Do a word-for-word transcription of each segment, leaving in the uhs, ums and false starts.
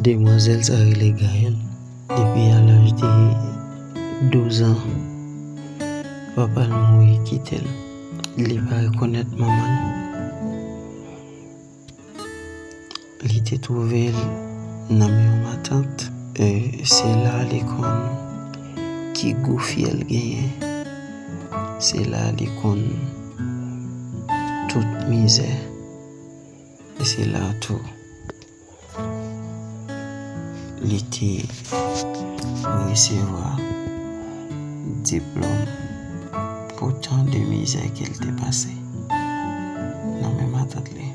Demwazèl sa rele Gaëlle. Depi a laj de douz an, papa l mouri kite l. Li pa rekonèt manman l. Li te twouve l nan men yon matant. E, se la li konn ki gou fyèl genyen. Se la li konn tout mizè. E se la tou li te resevwa diplòm pou tan de mizè ke l te pase nan men matant li.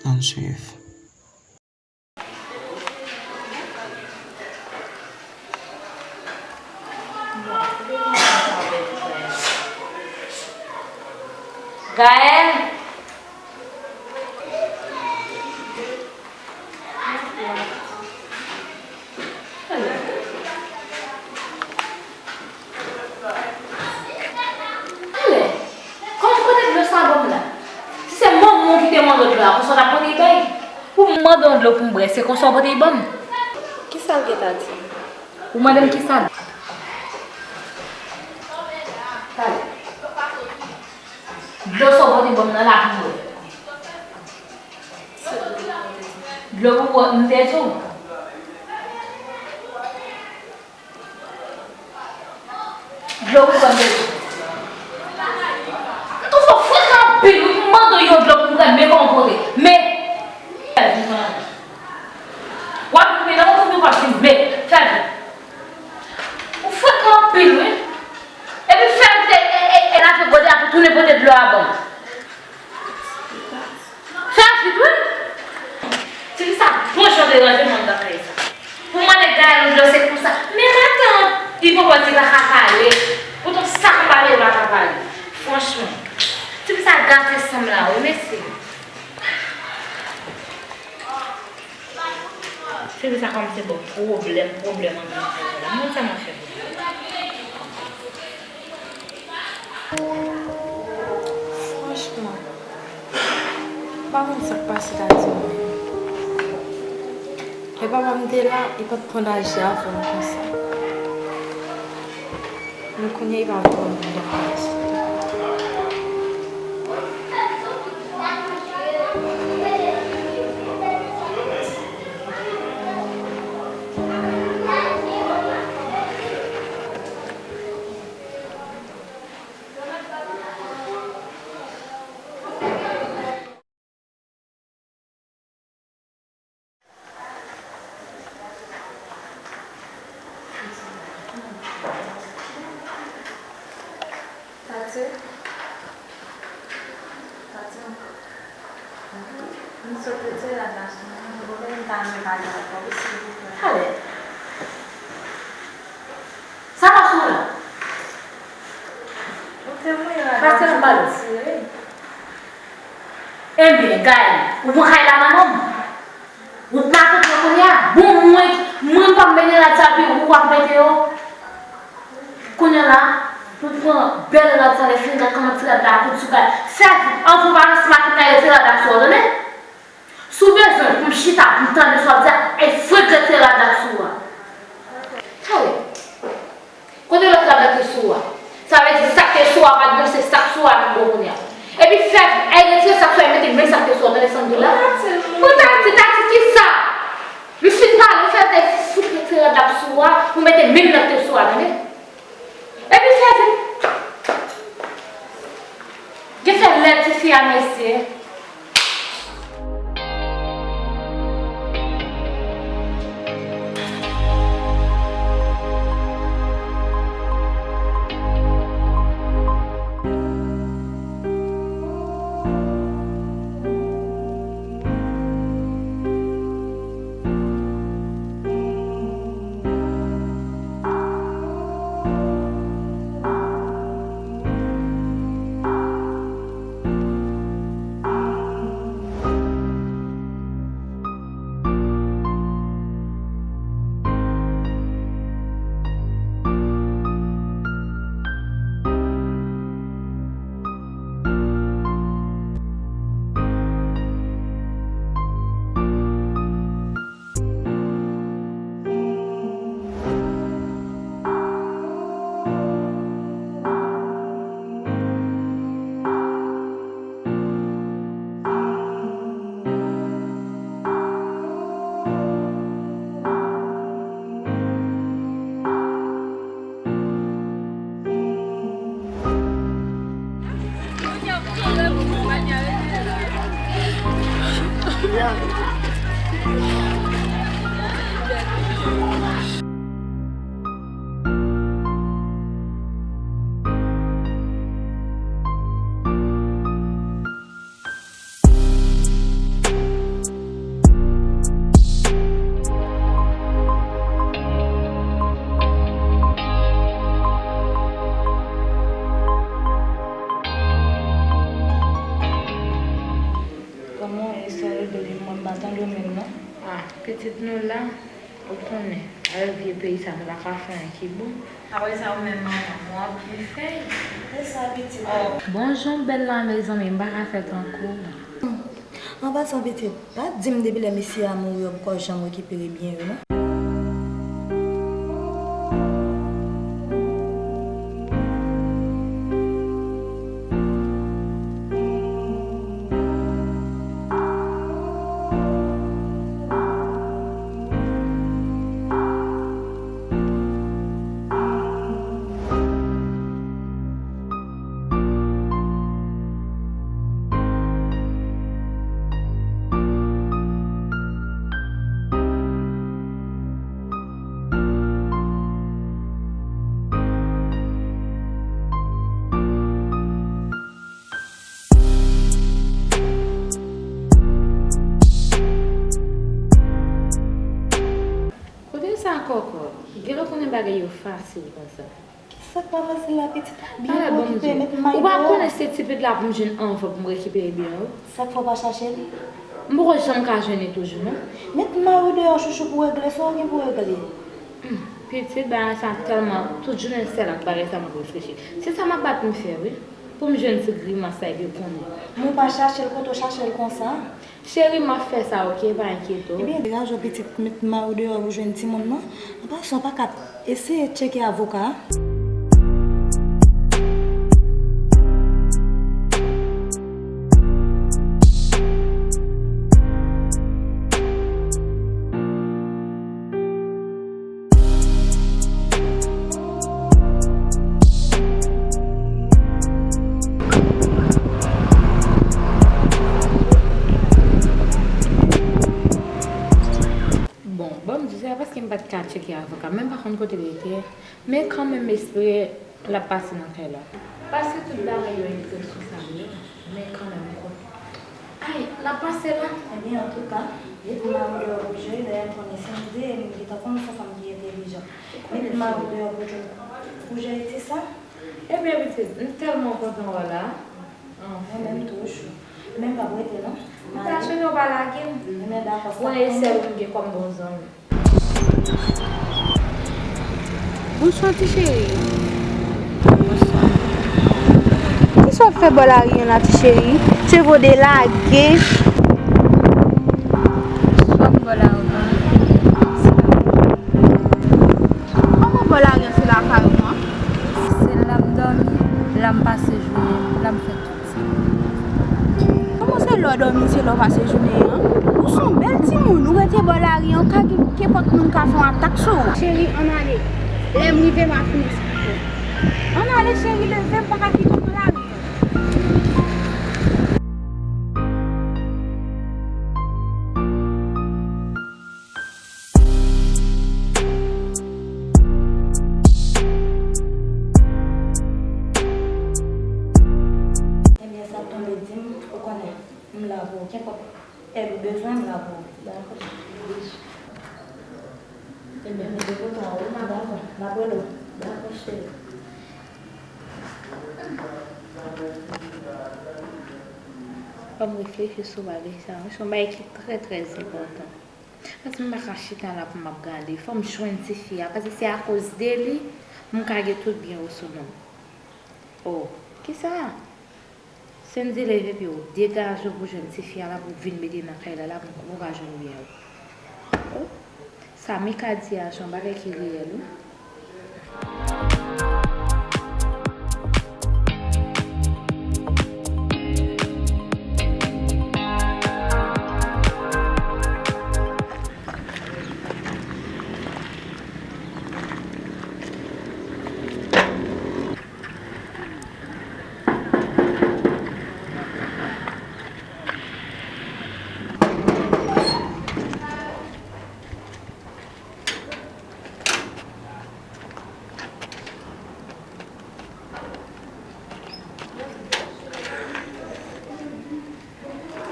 Ann swiv. Gaëlle! Alè, kòman kote dlo sa ban m la? Si se manman w ki te mande w dlo a, konsa w t ap pote l bay? Pou m mande w dlo pou m bwè, se konsa w pote l ban m? Kisa l gentan di? Ou mande m kisa l. Talè. Dlo sa w pote ban m nan la pou m bwè. Dlo pou bwè, m te di w. Dlo pou bwè, m te di w. M twouve w frekan anpil wi, m mande w yon dlo pou m bwè, men kòman w pote. Men. W ap vin nan yon kote w ap vin, men, fè vit. Ou frekan anpil wi. Epi fè vit e, e, e, e lave gode a pou tounen pote dlo a ban m. Fè vit wi. Ti fi sa bon jan deranje moun nan kay sa. Pou mande Gaëlle yon dlo se konsa. Men matant, li poko di pa ka pale. Poutan sa pou pale, li pa ka pale. Franchman. Ti fi sa gate san m la wi, mesye. Ti fi sa kòmanse ban m pwoblèm, pwoblèm an nan kay la. Moun sa nan fè pwoblèm. Franchman, m pa konn sa k pase Dadi menm. Lè papa m te la, li pa t konn aji avè m konsa. Men kounye a li pa vle wè m nan kay. Tati? Tati? M sot retire rad la sou mwen, m ta renmen pale avè w, wi, silvouplè. Ale. Sa w ap sou la? Ou te voye rad la, m sot retire. Enben, Gaëlle, ou pran kay la nan men m? Ou pa konprann kounye a? Bon, mwen, mwen pa m mennen rad sa, epi ou ap mete yo. Kounye a la, ou pran bèl rad sa, lè fini, gad kòman ti rad la kout sou Gaëlle. Sèvi, anvan w pa lanse makina, retire rad la sou, tande? Si w bezwen pou m chita, pou m tande sa w ap di a, e frekante rad la sou a. Tande. Kote lòt rad la te sou a? Sa vle di sa k te sou a pa t bon, se sa k sou a ki bon kounye a. Epi fè, al retire sa k sou a, mete menm sa k te sou a, tande Sandrila? Mwen Tati, Tati kisa? M fin pale, fè te fout retire rad la sou a, pou mete menm nan k te sou a, tande? Epi fè vit. Gen fè lè tifi a mesye. Ah, pitit nou la, ou konnen, avèk vye peyi sa, nou pa ka fè anyen ki bon. Apre sa, ou menm manman, ou ap byen fè. Se sa, pitit. Oh. Bonjou, bèl la, mezanmi, m pa ka fè tankou w. An pasan, pitit, pa di m depi lè mesye a mouri, ou poko janm rekipere byen yo, non? Kote sa, Kòkò? Genlè w konnen bagay yo fasil konsa. Sa k pa fasil la, pitit? Byen okipe, met may deyò. Ou pa konnen se ti pitit la pou m jwenn anvan pou m rekipere byen yo. Sa k fè w pa chache l? M poko janm ka jwenn li toujou, non. Met may ou deyò, chouchou, pou regle sa w gen pou regle. Hmm, pitit, bagay sa tèlman, tout jounen sèl ak bagay sa m ap reflechi. Se sa m ap bat m fè, wi. Pou m jwenn ti grimas sa epi w konnen. Men w pa chache l kote w chache l konsa. Cheri, m ap fè sa, oke? Pa enkyete w. Ebyen, degaje w, pitit, met may ou deyò pou jwenn timoun nan. An pasan, w pa ka eseye tcheke avoka a? Bon, ban m di w, se pa paske m pa t ka tcheke avoka, men m pa konn kote l rete. Men kanmenm, m espere l ap pase nan kay la. Paske tout bagay yo ekri sou sa m ye, men kanmenm, m kwè. Ay, l ap pase la. Ebyen, antouka, met may ou deyò pou jwe, dayè m konnen si m di, m gentan konnen se yon fanm ki entèlijan. Met may ou deyò pou jwe, pou jwe ti sa. Ebyen, pitit, m tèlman kontan wè w la. Mwen menm tou, chou. Men m p ap rete, non. M ta jwenn ou pa lage m. Ebyen, dakò, sa konn. Ou e sèl ou m gen kòm bon zanmi. Bonswa, ti cheri. Bonswa. Kisa w ap fè bò lari an la, ti cheri? Cheve w delage. Swa m bò lari an. Kòman bò lari an, se lakay ou an? Se la m dòmi, la m pase jounen, la m fè tout. Kòman se lè w dòmi, se lè w pase jounen an? Ou se yon bèl timoun, ou rete bò lari an, ka gen kenpòt moun ka fè yon atak sou ou. Cheri, ann ale. Lè m rive, m a fin esplike w. Ann ale, cheri, leve, m pa ka kite w nan lari an. Ebyen, sa tonbe, di m, ou konnen, m la pou ou. Kenpòt èd ou bezwen, m la pou ou. Dakò. Ebyen, mete kote w, wi. Dakò. M ap rele w. Dakò, cheri. Fò m reflechi sou bagay sa a. Se yon bagay ki trè, trè enpòtan. Paske m pa ka chita la pou m ap gade. Fò m jwenn tifi a. Paske se akoz de li, m ka gen tout byen yo sou non m. Oh, kisa? Sendy, leve pye w. Degaje w pou jwenn tifi a la pou w vin mete nan kay la, la pou w ka jwenn byen yo. Oh, sa Mika di a, se yon bagay ki reyèl, wi.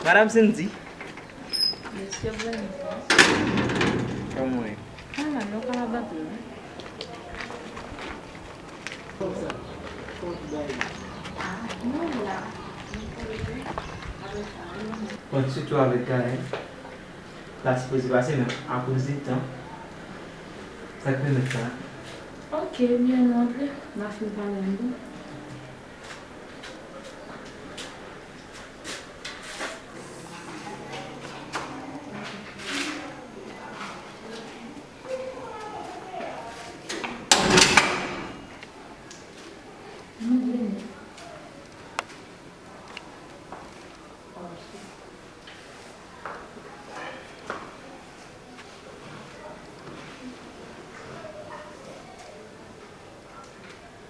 Madam Sendy. Mesye Blanifò. Kòman w ye? Kòman nou ka ap antre, wi? Ah, nou la. Bon, sitou avèk Gaël. pa sipoze pase, men akoz de tan, sa k pèmèt sa. Ok, byen, nou antre. N a fin pale ann.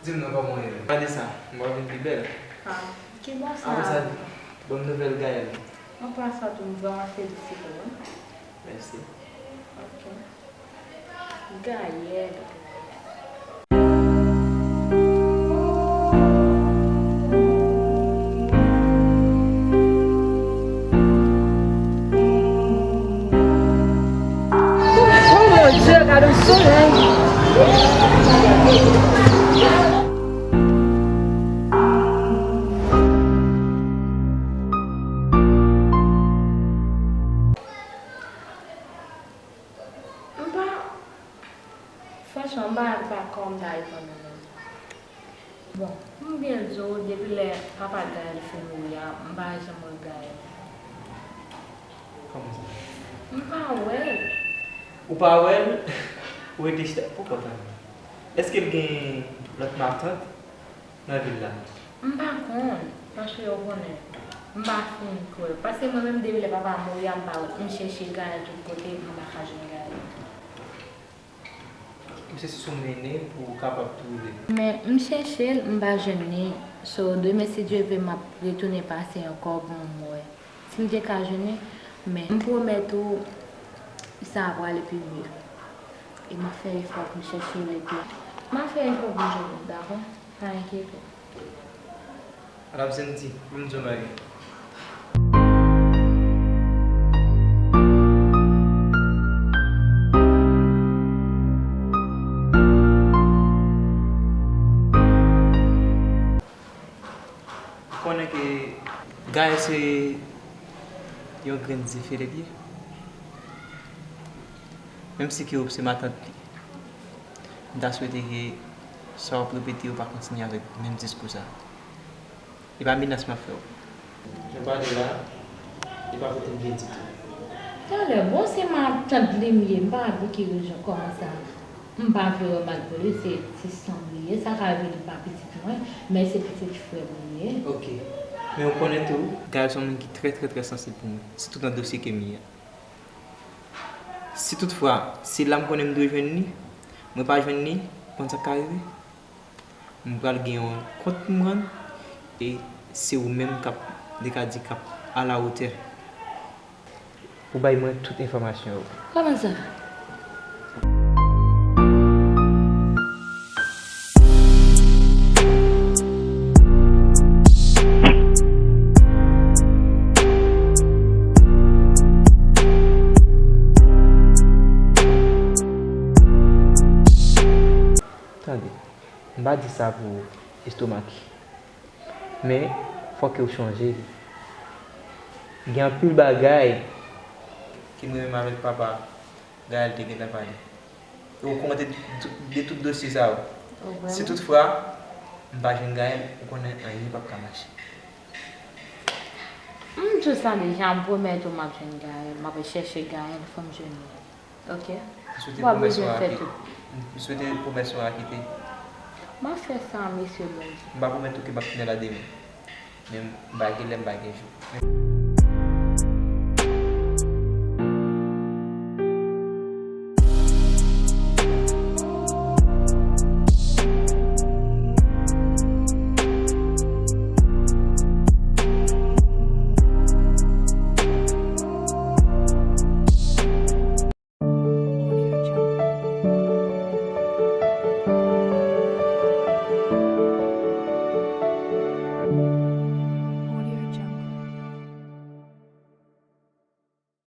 Di m non, kòman w ye? Gade sa, m wè w vin pi bèl. Ah, ki bò sa? Apre sa, bòn nouvèl Gaël. An pasan tou, m vrèman felisite w, wi. Mèsi. Ok. Gaël. Oh mon Dieu, gade yon solèy! M pa, franchman, m pa, m pa kòm ta reponn ou menm. Bon, m byen di w, depi lè papa Gaël fin mouri a, m pa janm wè Gaël. Kòman sa? M pa wè l. Ou pa wè l? Ou rete chita pou kont la. Èske l gen lòt matant nan vil la? M pa konn, paske yo konnen. M pa fin kwè. Paske mwen menm, depi lè papa mouri a, m pa wè l. M chèche Gaël tout kote, m pa ka jwenn Gaël. Ou se sou mennen pou w kapab twouve l. Men m chèche l, m pa jwenn li. So, demen, si Dye vle, m ap retounen pase ankò pou m wè. Si m te ka jwenn li, men m pwomèt ou, sa ap prale pi byen. E m ap fè efò pou m chèche l epi. M ap fè efò pou m jwenn li, dakò? Pa enkyete w. Madam Sandy, ban m di w yon bagay. Ou konnen ke Gaël se yon grenn dife li ye. Menm si ke ou se matant li, m ta swete ke sa w ap repete yo pa kontinye avèk menm diskou sa. E pa menas m ap fè w. Jan w pale la, li pa pote m byen ditou. Talè, bon, se matant li m ye, m pa wè pou ki rezon, kòman sa, m pa vle wè mal pou li, se, se san m li ye, sa ka rive li pa pitit mwen, men se pitit frè m li ye. Ok. Men ou konnen tou, Gaël se yon moun ki trè, trè, trè sansib pou mwen, sitou nan dosye ke m ye a. Si toutfwa, se la m konnen m dwe jwenn li, mwen pa jwenn li, ou konn sa k ka rive? M pral gen yon kont pou m rann, e se ou menm k ap, li ka di k ap alawotè pou bay mwen tout enfòmasyon yo. Kòman sa? Tande, m pa di sa pou estomak. Men, fò ke w chonje, gen anpil bagay ke mwen menm avèk papa Gaël te gentan pale. E ou konnen de, de tout dosye sa yo. Oh, vrèman? Si toutfwa m pa jwenn Gaël, ou konnen anyen p ap ka mache. M di w sa deja, m pwomèt ou m ap jwenn Gaël, m ap chèche Gaël, fò m jwenn li. Ok. M swete pwomès ou a ki-, m swete pwomès ou a kite. M ap fè sa, mèsi Bondye. M pa pwomèt ou ke m ap tounen la demen. Men m pa gen lè, m pa gen jou.